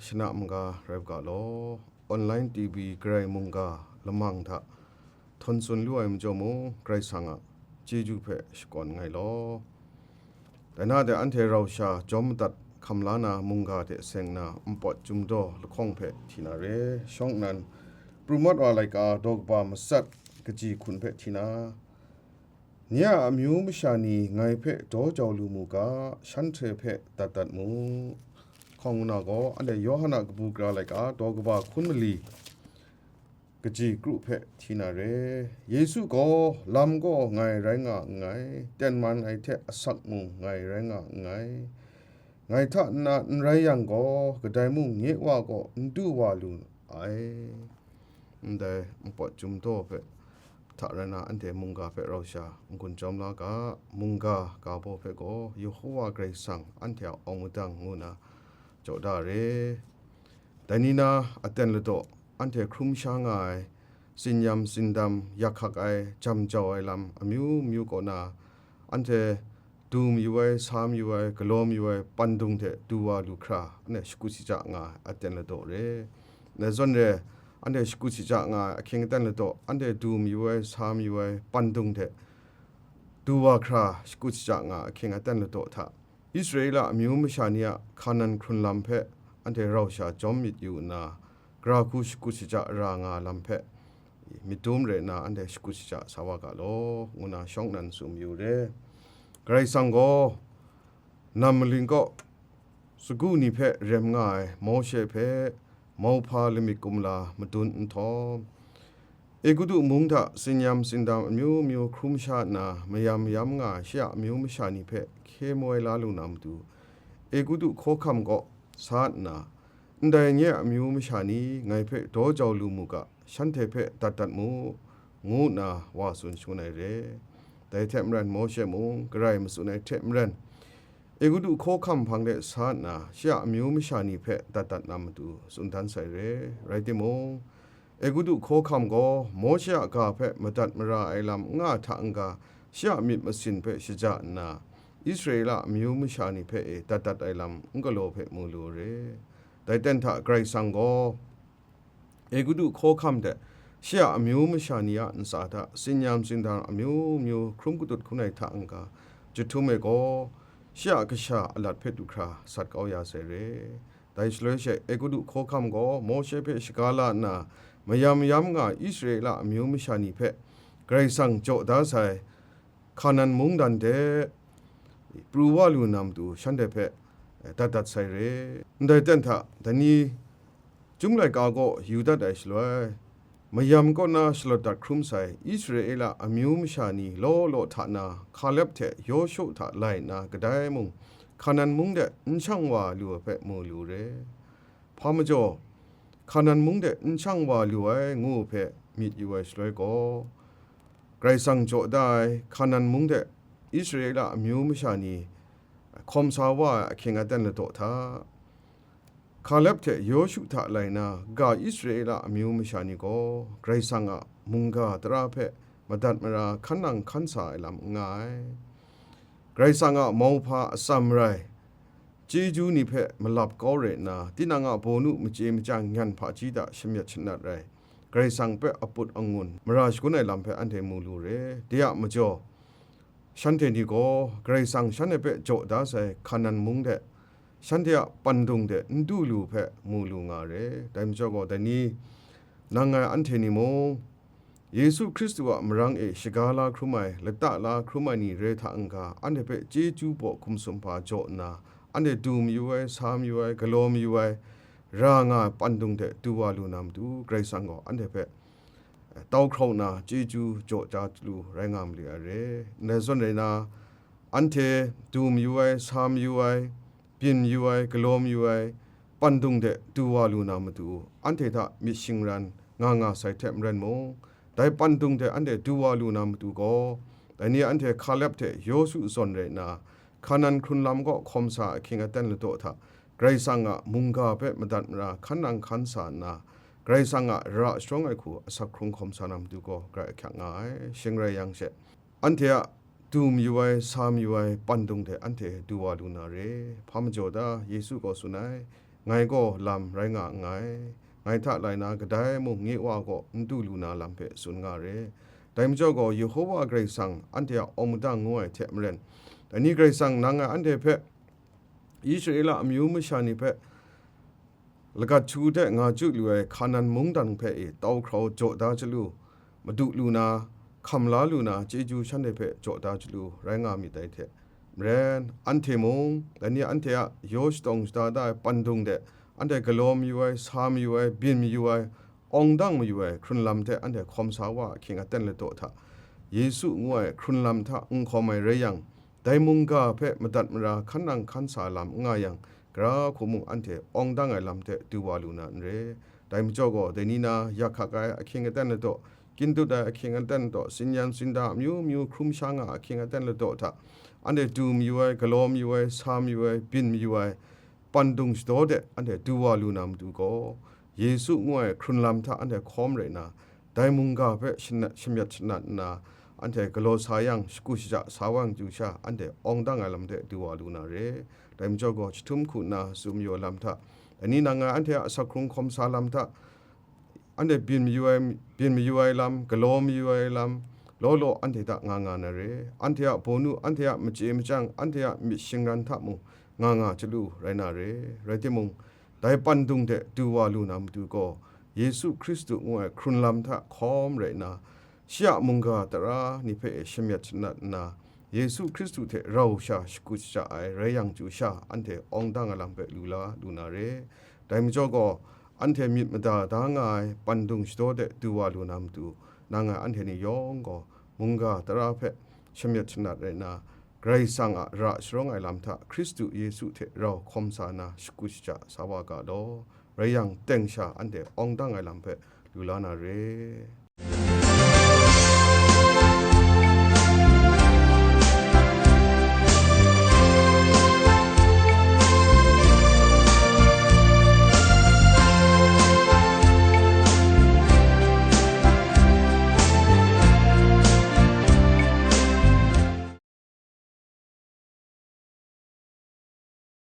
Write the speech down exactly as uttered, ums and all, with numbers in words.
shana mungga rai u ga law, online T V Karai mungga lamang hta htawn tsun lu ai majaw mung, Karai Kasang a chyeju hpe shakawn nngai law. Dai na de anhte rau sha jawm madat hkam la na mungga hte seng na npawt chyum daw lahkawng hpe hti na re. Shawng nnan, Pru Mat Wa laika daw kaba matsat kaji hkun hpe hti na, Nye a amyu masha ni ngai hpe daw jau lu mu ga, shanhte hpe dat dat mu. Hkawng nna gaw, anhte Yawhan a kabu gara laika daw kaba hkun mali kaji kru hpe hti na re. Yesu gaw, lam gaw ngai rai nga nngai, ten man ai hte asak mung ngai rai nga nngai. Ngai hta nna n rai yang gaw, kadai mung nye Wa gaw n du wa lu ai. Ndai npawt chyum daw hpe hta rai na, anhte mungga hpe rau sha n-gun jawm la ga, mungga ga baw hpe gaw Yehova Karai Kasang anhte a awng madang ngu na jaw da re. Dai ni na aten ladaw, anhte hkrum sha nga ai, tsinyam tsindam yak hkak ai, jam jau ai lam amyu myu kaw na, anhte du mayu ai, sa mayu ai, galaw mayu ai, pandung hte du wa lu hkra, anhte shakut shaja nga ai aten ladaw re. Ndai zawn re, anhte shakut shaja nga ai ahkying aten ladaw, anhte du mayu ai, sa mayu ai, pandung hte du wa hkra shakut shaja nga ai ahkying aten ladaw hta, Israela amyu masha ni a Hkanan hkrun lam hpe anhte rau sha jawm myit yu nna, gara hku shakut shaja ra nga lam hpe myit dum rai nna, anhte shakut shaja sa wa ga law, ngu na shawng nnan tsun mayu re. Karai Kasang gaw, nam maling kaw sagu ni hpe rem nga ai Mawshe hpe mauhpa lamik kumla madun nhtawm, Egutu mung hta tsinyam tsindam amyu myu hkrum sha nna, mayam yam nga ai shi a amyu masha ni hpe hkye moi la lu na matu, Egutu hkawhkam kaw sa nna, ndai nye a amyu masha ni ngai hpe daw jau lu mu ga, shanhte hpe dat dat mu, ngu nna wa tsun shangun ai re. Dai hte maren Mawshe mung, Karai matsun ai hte maren, Egutu hkawhkam hpang de sa nna, shi a amyu masha ni hpe dat dat na matu tsun dan sai re. Rai timung, Egutu hkawhkam gaw Mawshe a ga hpe madat mara ai lam n nga hta n-ga, shi a myit masin hpe shaja nna, Israela amyu masha ni hpe e dat dat ai lam n galaw hpe mu lu re. Dai ten hta Karai Kasang gaw, Egutu hkawhkam hte shi a amyu masha ni a ntsa hta tsinyam tsindam amyu myu hkrum katut hkun ai hta n-ga, jahtum e gaw shi a kasha a lat hpe du hkra sat kau ya sai re. Dai shaloi she Egutu hkawhkam gaw Mawshe hpe shaga la nna, mayam yam nga Israela amyu masha ni hpe Karai Kasang jaw da sai Hkanan mungdan de pru wa lu na matu shanhte hpe dat dat sai re. Ndai ten hta, dai ni Chyum laika gaw yu dat ai shaloi, mayam kaw na shalawt dat hkrum sai Israela amyu masha ni law law hta na Hkalep hte Yawshu hta lai nna kadai mung Hkanan mung de n shang wa lu ai hpe mu lu re. Hpa majaw, Hkanan mung de n shang wa lu ai ngu hpe myit yu ai shaloi gaw, Karai Kasang jaw da ai Hkanan mung de Israela amyu masha ni hkawm sa wa ai ahkying aten ladaw hta, Hkalep hte Yawshu hta lai na ga Israela amyu masha ni gaw Karai Kasang a mungga tara hpe madat mara hkan nang hkan sa ai lam n nga ai. Karai Kasang a mauhpa atsam rai, chyeju ni hpe malap kau rai nna, tinang a bawnu machye machyang nyan hpaji hta shamyet shanat rai, Karai Kasang hpe aput angun mara shagun ai lam hpe anhte mu lu re. De a majaw, shanhte ni gaw Karai Kasang shanhte hpe jaw da sai Hkanan mung de, shanhte a pandung de n du lu hpe mu lu nga re. Dai majaw gaw, dai ni, nang ngai anhte ni mung, Yesu Hkristu a marang e shaga la hkrum ai, lata la hkrum ai ni re hta n-ga, anhte hpe chyeju baw hkum sumhpa jaw nna, anhte du mayu ai, sa mayu ai, galaw mayu ai, ra nga ai pandung de du wa lu na matu, Karai Kasang gaw anhte hpe tau hkrau nna chyeju jaw da lu rai nga mali ai re. Ndai zawn rai na, anhte du mayu ai, sa mayu ai, byin mayu ai, galaw mayu ai, pandung de du wa lu na matu, anhte hta myit shingran nga nga sai hte maren mung, dai pandung de anhte du wa lu na matu gaw, dai ni anhte Hkalep hte Yawshu zawn rai nna, Hkanan hkrun lam kaw hkawm sa ahkying aten ladaw hta, Karai Kasang a mungga hpe madat mara hkan nang hkan sa nna, Karai Kasang a ra sharawng ai hku asak hkrung hkawm sa na matu gaw grai ahkyak nga ai. Shing rai yang she, anhte a du mayu ai, sa mayu ai, pandung hte anhte du wa lu na re. Hpa majaw ta? Yesu gaw tsun ai, ngai gaw lam rai nga nngai. Ngai hta lai na kadai mung nye Wa kaw n du lu na lam hpe tsun nga re. Dai majaw gaw, Yehowa Karai Kasang anhte a awng madang ngu ai hte maren, dai ni Karai Kasang nang ngai anhte hpe, Israela amyu masha ni hpe lagat htu de nga chyu lu ai Hkanan mungdan hpe e tau hkrau jaw da chyalu, madu lu na, hkam la lu na chyeju shanhte hpe jaw da chyalu rai nga myit dai hte maren, anhte mung, dai ni anhte a yaw shadawng shada da ai pandung de, anhte galaw mayu ai, sa mayu ai, byin mayu ai, awng dang mayu ai hkrun lam hte anhte hkawm sa wa ahkying aten ladaw hta, Yesu ngu ai hkrun lam hta n hkawm ai rai yang, dai mungga hpe madat mara hkan nang hkan sa lam n nga yang, gara hku mung anhte awng dang ai lam hte du wa lu na n re. Dai majaw gaw, dai ni na yak hkak ai ahkying aten ladaw, kyin dut ai ahkying aten ladaw, tsin yan tsin da amyu myu hkrum sha nga ahkying aten ladaw hta, anhte du mayu ai, galaw mayu ai, sa mayu ai, byin mayu ai, pandung shadaw de anhte du wa lu na matu gaw, Yesu ngu ai hkrun lam hta anhte hkawm rai nna, dai mungga hpe shana- shamyet shanat nna, anhte galaw sa yang, shakut shaja sa wa yang chyu sha, anhte awng dang ai lam hte du wa lu na re. Dai majaw gaw, jahtum hku nna tsun mayu lam hta, dai ni nang ngai anhte a asak hkrung hkawm sa lam hta, anhte byin mayu ai, byin mayu ai lam, galaw mayu ai lam, law law anhte hta nga nga na re. Anhte a bawnu, anhte a machye machyang, anhte a myit shingran hta mung nga nga chyalu rai na re. Rai timung, dai pandung de du wa lu na matu gaw, Yesu Hkristu ngu ai hkrun lam hta hkawm rai nna, shi a mungga tara ni hpe shamyet shanat nna, Yesu Hkristu hte rau sha shakut shaja ai rai yang chyu sha, anhte awng dang ai lam hpe lu la lu na re. Dai majaw gaw, anhte myit mada da nga ai pandung shadaw de du wa lu na matu, nang ngai anhte ni yawng gaw mungga tara hpe shamyet shanat rai nna, Karai Kasang a ra sharawng ai lam hta Hkristu Yesu hte rau hkawm sa na shakut shaja sa wa ga law, rai yang teng sha anhte awng dang ai lam hpe lu la na re.